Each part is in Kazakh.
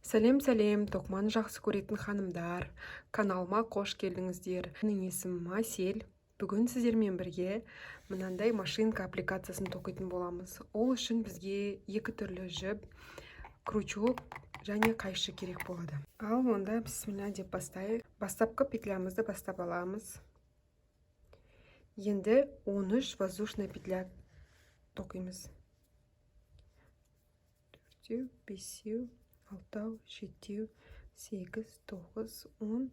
Сәлем, сәлем, тоқыманы жақсы көретін ханымдар! Каналыма қош келдіңіздер. Менің есімім Әсел. Бүгін сіздермен бірге мынандай машинка аппликациясын тоқитын боламыз. Ол үшін бізге екі түрлі жіп, крючок және қайшы керек болады. Ал онда бісміллә деп бастайық. Бастапқы петлямызды бастап аламыз. Енді 13 воздушная петля тоқимыз. 4, 5, 6, 7, 8, 9, 10,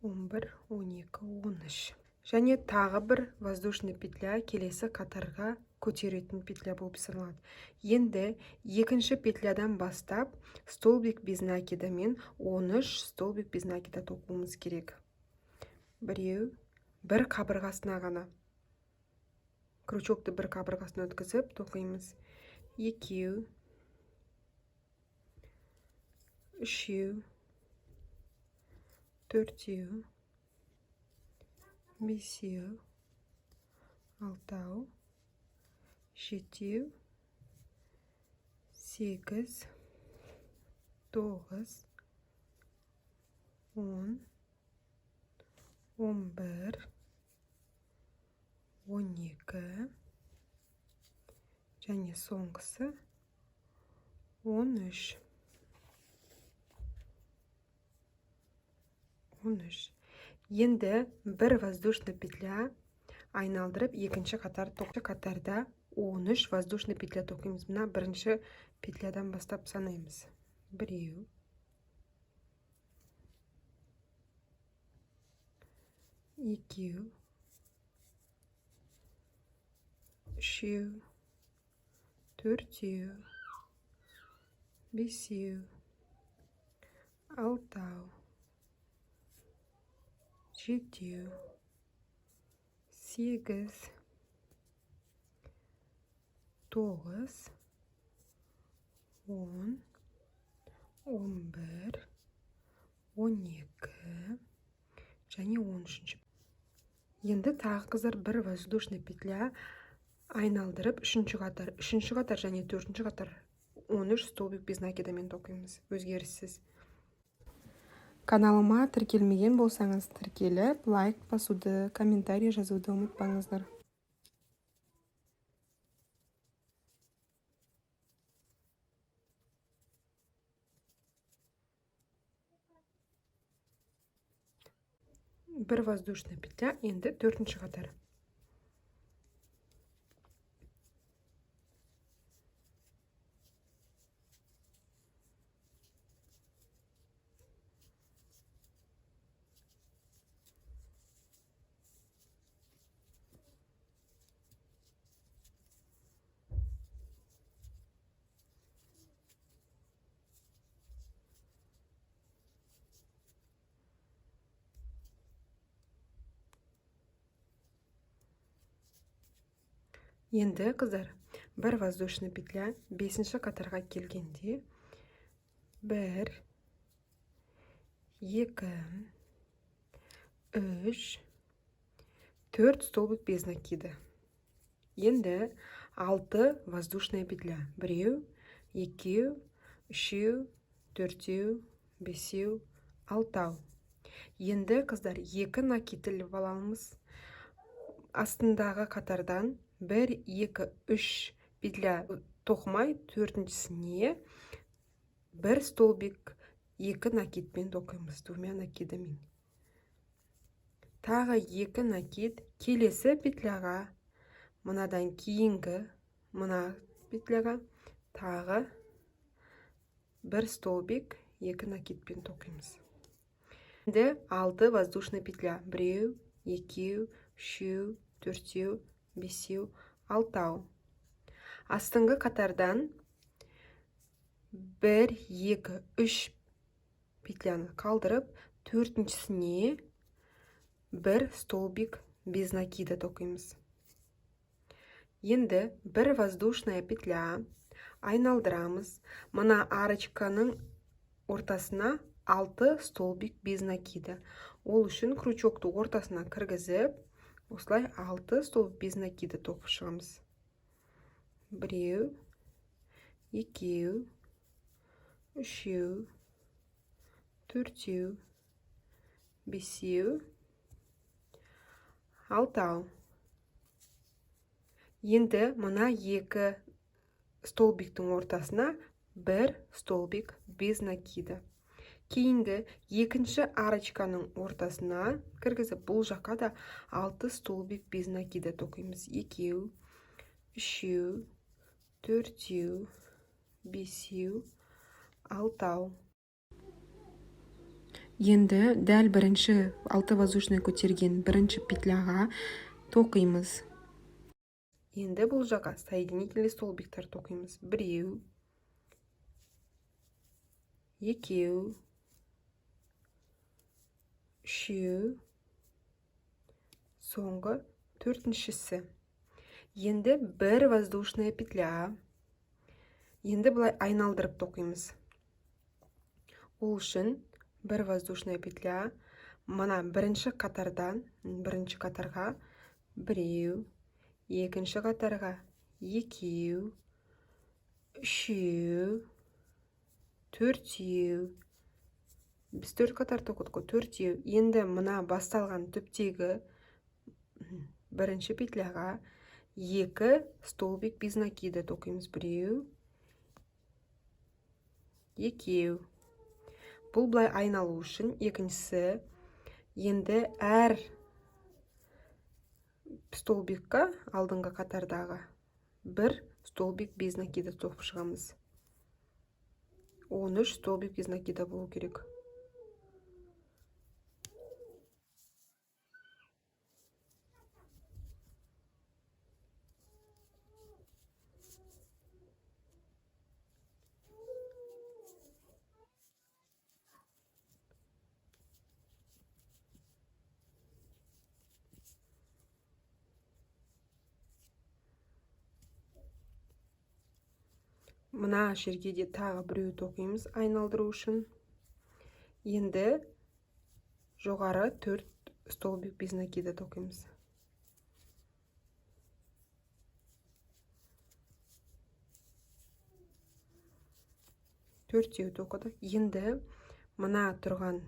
11, 12, 13. Және тағы бір воздушный петля келесі қатарға көтеретін петля болып саналады. Енді екінші петлядан бастап столбик без накидамен 13 столбик без накида тоқуымыз керек. Біреу, бір қабырғасына ғана. Крючокты бір қабырғасына өткізіп тоқимыз. Екеу, үшеу, төртеу, бесеу, алтау, жетеу, сегіз, тоғыз, 10, 11, 12 және соңғысы 13. 13. Енді бір воздушный петля айналдырып, екінші қатар тоқы қатарда 13 воздушный петля тоқимыз. Мына бірінші петлядан бастап санаймыз. Біреу, екеу, үшеу, төртеу, бесеу, алтау, жетеу, сегіз, тоғыз, 10, 11, 12 және 13-ші. Енді тағы, қыздар, бір воздушный петля айналдырып, үшінші қатар, үшінші қатар және төртінші қатар 13 столбик без накидамен тоқимыз, өзгеріссіз. Каналыма тіркелмеген болсаңыз, тіркеліп, лайк басуды, комментарий жазуды ұмытпаңыздар. Бір воздушный петля, енді төртінші қатар. Енді, қыздар, бір воздушный петля, бесінші қатарға келгенде бір, екі, үш, төрт столбик без накида. Енді алты воздушная петля. Біреу, екеу, үшеу, төртеу, бесеу, алтау. Енді, қыздар, екі накид іліп аламыз. Астындағы қатардан 1, 2, 3 петля тоқымай, төртіншісіне бір столбик екі накидпен тоқимыз, двумя накидами. Тағы екі накид келесі петляға, мынадан кейінгі мына петляға тағы бір столбик екі накидпен тоқимыз. Енді алты воздушный петля. Біреу, екеу, үшеу, төртеу, бесеу, алтау. Астыңғы қатардан 1, 2, 3 петляны қалдырып, төртіншісіне бір столбик без накида тоқимыз. Енді бір воздушная петля айналдырамыз. Мына арочканың ортасына 6 столбик без накида. Ол үшін крючокты ортасына кіргізіп, осылай 6 столбик без накида тоқып шығамыз. Біреу, екеу, үшеу, Төртеу, бесеу, алтау. Енді мына екі столбиктің ортасына бір столбик без накида. Кейінгі екінші арочканың ортасына кіргізіп, бұл жаққа да 6 столбик без накида тоқимыз. 2, 3, 4, 5, 6. Енді дәл бірінші 6 воздушный көтерген бірінші петляға тоқимыз. Енді бұл жаққа соединительный столбиктар тоқимыз. 1, 2, 3, соңғы төртіншісі. Енді бір воздушная петля. Енді былай айналдырып тоқимыз. Ол үшін бір воздушная петля. Мына бірінші қатардан бірінші қатарға 1, екінші қатарға 2, 3, 4. Біз 4 қатар тоқыдық қой, 4. Енді мына басталған түптегі бірінші петляға 2 столбик без накида тоқимыз. 1, 2. Бұл былай айналу үшін. Екіншісі, енді әр столбикқа алдыңғы қатардағы бір столбик без накида тоқып шығамыз. 13 столбик без накида болу керек. Мына жерге де тағы біреу тоқимыз айналдыру үшін. Енді жоғары 4 столбик без накида тоқимыз. Төртеу тоқыдық. Енді мына тұрған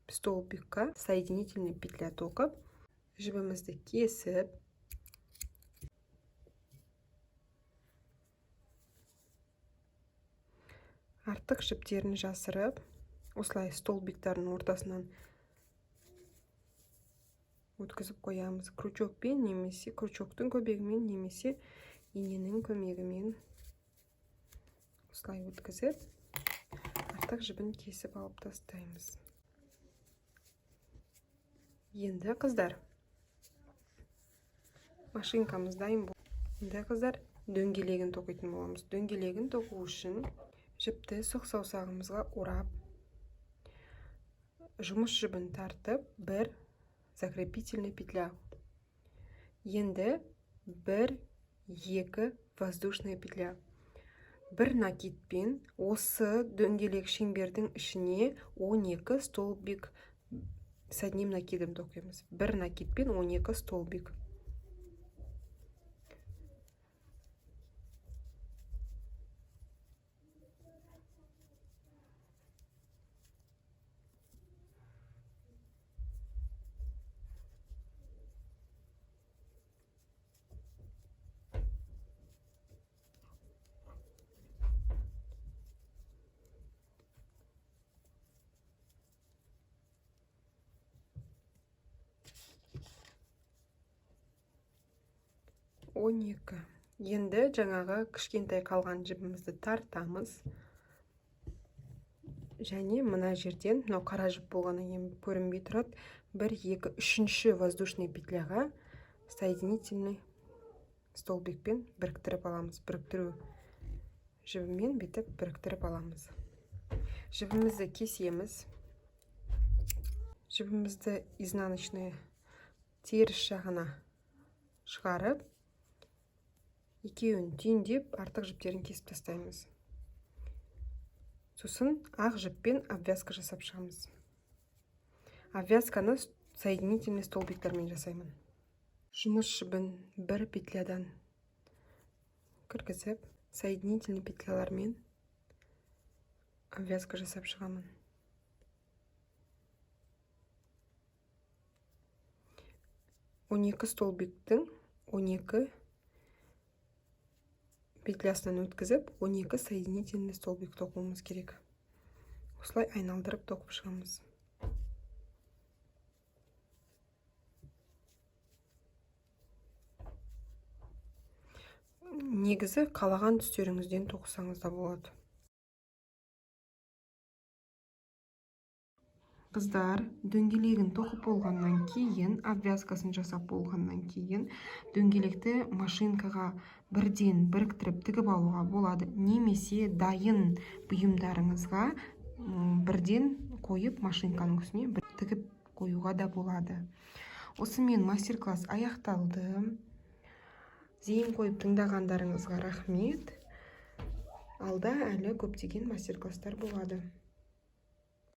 столбикқа соединительный петля тоқып, жібімізді кесіп, артық жіптерін жасырып, осылай столбиктардың ортасынан өткізіп қоямыз. Крючокпен немесе крючоктың көмегімен немесе иненің көмегімен осылай өткізіп, артық жібін кесіп алып тастаймыз. Енді қыздар, машинкамыз дайын болды. Енді қыздар, дөңгелегін тоқитын боламыз. Дөңгелегін тоқу үшін жіпті сұқ саусағымызға орап, жұмыс жібін тартып, бір закрепительный петля. Енді 1, 2 воздушная петля. Бір накидпен осы дөңгелек шеңбердің ішіне 12 столбик с одним накидом тоқимыз. Бір накидпен 12 столбик. 12. Енді жаңағы кішкентай қалған жібімізді тартамыз. Және мына жерден, мынау қара жіп болғаннан кейін көрінбей тұрады, 1, 2, 3-ші воздушный петляға соединительный столбикпен біріктіріп аламыз. Біріктіру жібімен бүйтіп біріктіріп аламыз. Жібімізді кесеміз. Жібімізді изнаночный теріс жағына шығарып, екеуін түйіндеп, артық жіптерін кесіп тастаймыз. Сосын ақ жіппен обвязка жасап шығамыз. Обвязканы соединительный столбиктармен жасаймын. Жұмыс жібін бір петлядан кіргізіп, соединительный петлялармен обвязка жасап шығамын. 12 столбиктің 12 петлясынан өткізіп, 12 соединительный столбик тоқуымыз керек. Осылай айналдырып тоқып шығамыз. Негізі қалаған түстеріңізден тоқысаңыз да болады. Қыздар, дөңгелегін тоқып болғаннан кейін, обвязкасын жасап болғаннан кейін, дөңгелекті машинкаға бірден біріктіріп тігіп алуға болады, немесе дайын бұйымдарыңызға бірден қойып, машинканың үстіне бір тігіп қоюға да болады. Осымен мастер-класс аяқталды. Зейін қойып тыңдағандарыңызға рахмет. Алда әлі көптеген мастер-класстар болады.